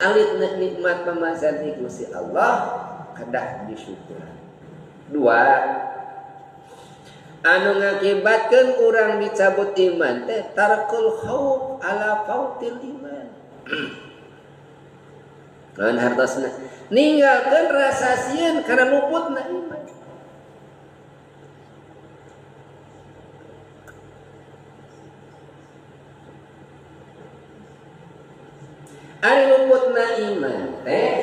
Alit nikmat pamasan ti Gusti Allah kedah disyukur. Dua, anu ngakibatkeun urang dicabut iman teh tarkul khauf ala fautil iman. Lawan hartosna ninggalkeun rasa sieun kana luputna iman. Ari luputna iman teh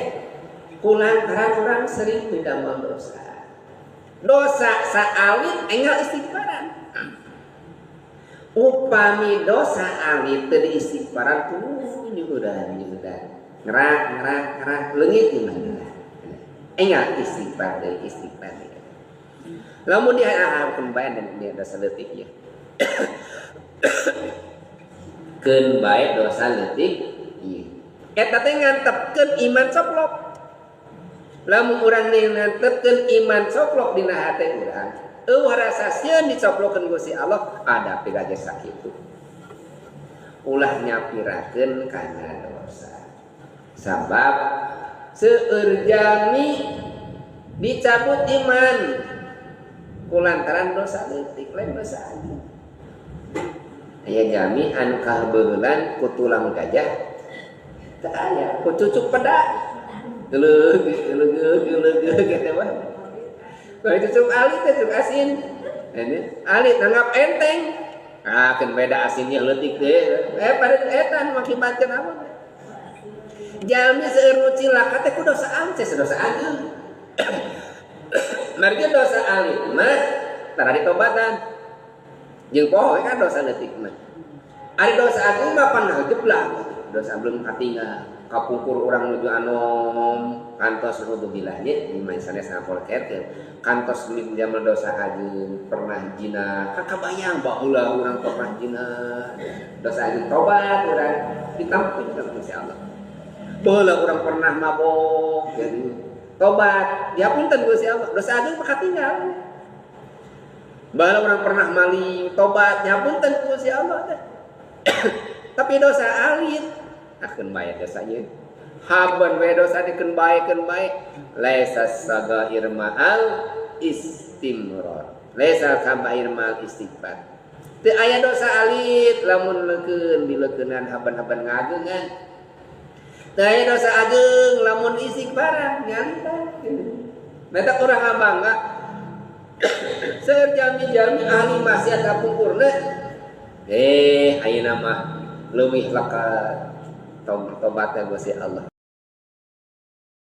kulantaran urang sering midamel dosa. Dosa saalit enggal istighfaran. Upami dosa alit teu diistighfaran tuh nyuhudan nyuhudan. Ngerak ngerak ngerak leungit iman. Enggal istighfar deui istighfar deui. Lamun diaharkeun bae dan dia dosa leutik ieu. Keun bae dosa leutik ieu. Eta teh ngantepkeun iman coplok. Lamun urang ngantepkeun iman coplok dina hate urang, eueuh rasa sieun dicoplokeun Gusti Allah, ada pira ge sakitu. Ulah nyapirakeun kana dosa. Sabab seueur jalmi dicabut iman kulantaran dosa leutik lain dosa agung. Aya jalmi anu kabeuleulan ku tulang gajah teu aya, ku cucuk peda. Geuleuh geuleuh geuleuh gitu mah. Kalau cucuk alit teh cucuk asin. Ini alit nanggap enteng. Ah, keun beda asinnya leutik teh. Pada eta nu ngakibatkeun apa? Jalmi seueur nu cilaka teh ku dosa alit, teh dosa agung. Margi dosa alit mah tara ditobatan. Jeung poho kan dosa leutik mah. Ari dosa agung mah pan jeblak. Dosa belum katinggal. Kapungkur urang nuju anom kantos naudzubillah nya di sanes ngapolkerkeun kantos minjam dosa agung pernah zina kakabayang baheula urang pernah zina dosa agung tobat urang ditampung ku Gusti Allah baheula urang pernah mabok jadi tobat diapunten Gusti Allah dosa agung mah katinggal baheula urang pernah maling tobat diapunten ku Gusti Allah teh. Tapi dosa alit akeun bae dosa ieu haben we dosa dikeun bae keun bae laisa sagair ma'al istimrar laisa kabair ma'al istighfar teu aya dosa alit lamun leukeun dileukeunnan haben-haben ngageungan teu aya dosa ageung lamun istighfaran nyalita meta urang ngabangga seueur jalmi-jalmi ahli maksiat kapungkurna ayeuna mah leuwih lekat tobatnya Gusti Allah.